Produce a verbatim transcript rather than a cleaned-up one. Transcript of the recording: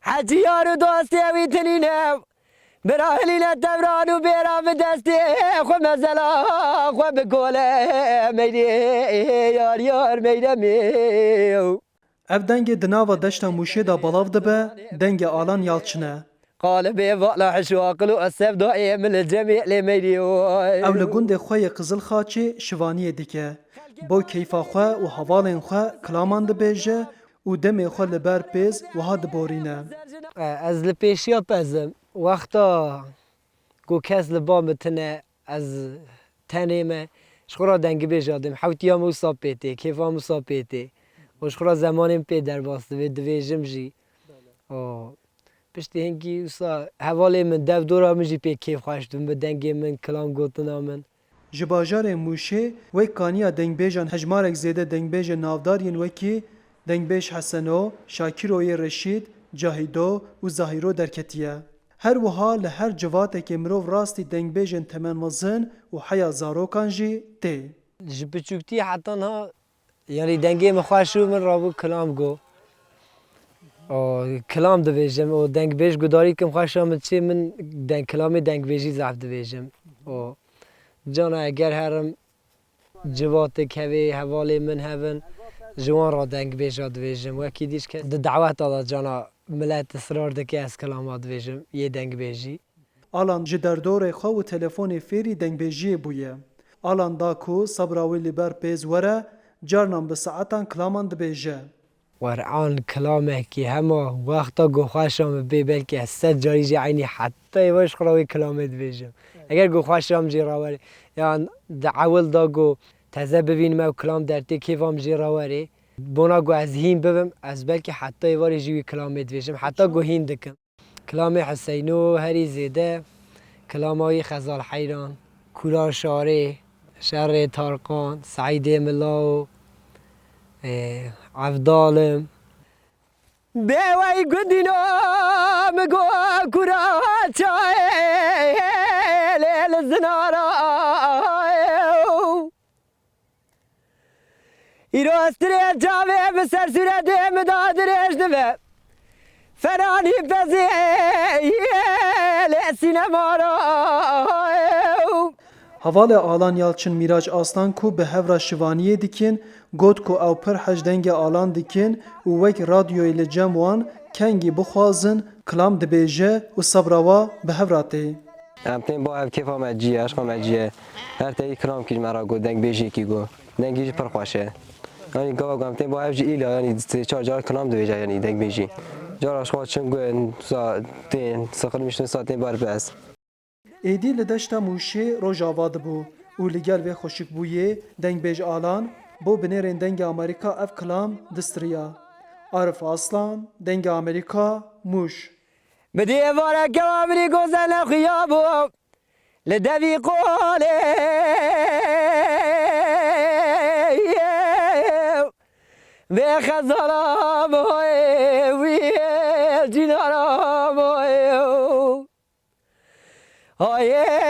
Hecî yar û dostê wî tinîne. Bira hilîne tevran û bêra bi destê xwe mezela xwe bi gole meyrê yar yar meyremê. Ev dengê di nava deşta Mûşê de belav dibe, dengê Alan Yalçin e. Qalibê vala hiş û aqil û ez sevdayê min li cemê lê meyrî oy. Ew li gundê xwe yê Qizilxaçê şivaniyê dike. Bo keyfa xwe û hevalên xwe kilaman dibêje û demê xwe li ber pêz wiha diborîne. Ez li pêşiya pez im. Wexta ku kes li ba min tune, ez tenê me, ji xwe re dengibêja dibêm. Hewtiya min wisa pê tê, kêfa min wisa pê tê. Û ji xwe re zemanê min pê derbas dibe, dibêjim jî. Û piştî hinkî wisa hevalê min, dev dora min jî pê kêfxweş dibin, bi dengê min, kilam gotina min. Ji bajarê Mûşê wek kaniya dengbêjan hejmarek zêde dengbêjên navdar yên wekî dengbêj Heseno, Şakîro yê Reşîd, Cahîdo û Zahîro derketiye. Her wiha li her civatekê mirov rastî dengbêjên temenmezin û heya zarokan jî tê. Ji piçûktî heta niha, yanî dengê min xweş û min rabû kilam got. O, kilam dibêjim û dengbêj gudarî kim xweş a min çê min deng, kilamê dengbêjî zehf dibêjim. O, cana eger herim civatek hevê, hevalê min hevin, ji wan re dengbêja dibêjim. Wekî dî ji ke di daweta de cana milet israr dike ez kilama dibêjim, yê dengbêjî. Alan ji derdorê xwe û telefonê fêrî dengbêjiyê bûye. Alan da ku sebra wî li ber pêz were, carnan bi saetan kilaman dibêje. Wer'an kilamekî hema wexta ku xweşa min bê, belkî ez sed carî jî eynî heta êvar ji xwe re wê kilamê dibêjim. Eger ku xweşa min jê re were, yan di ewil da ku teze bibînim ew kilam dertê kêfa min jê re were, bona ku ez hîn bibim, ez belkî heta êvarê jî wî kilamê dibêjim, heta ku hîn dikim. Kilamê Huseyno herî zêde, kilama wî Xezal Heyran, Kûra Şarê, Şerê Tarkan, Seîdê Mila û, ê, Evdal im. Bê wey gundîno min got kura çayê lê li zinara. Îro ez tirê çavê bi ser sûretê min da dirêj dibe. Feranî pezê lê sînema ra. Hevalê Alan Yalçin Mîraç Aslan ku bi hev re şivaniyê dikin, got ku ew pir hej dengê Alan dikin û wek radyoyê li cem wan kengî bixwazin, kilam dibêje û sebra wa bi hev re tê. Em tên ba hev kêfa me cî ye, eşqa me cî ye. Her teyî kilam kî ji me re got, dengbêjiyekî got. Dengî jî pir xweş e. Yanî gava ku em tên ba hev jî îla, yanî sê çar car kilam dibêje, yanî dengbêjî. Cara ji xwe çin got, sa tên, siqilmîştin sa tên ber bi ez. Êdî li deşta Mûşê rojava dibû û li gel vê xweşikbûyê dengbêj Alan bo binêrên Dengê Amerîka ev kilam distiriya. Arif Aslan, Dengê Amerîka, Mûş. Bi dêvareke wa min î goze nexuya bû. Li devî qolê vê xezala moyê wî cînara moyê. Hayê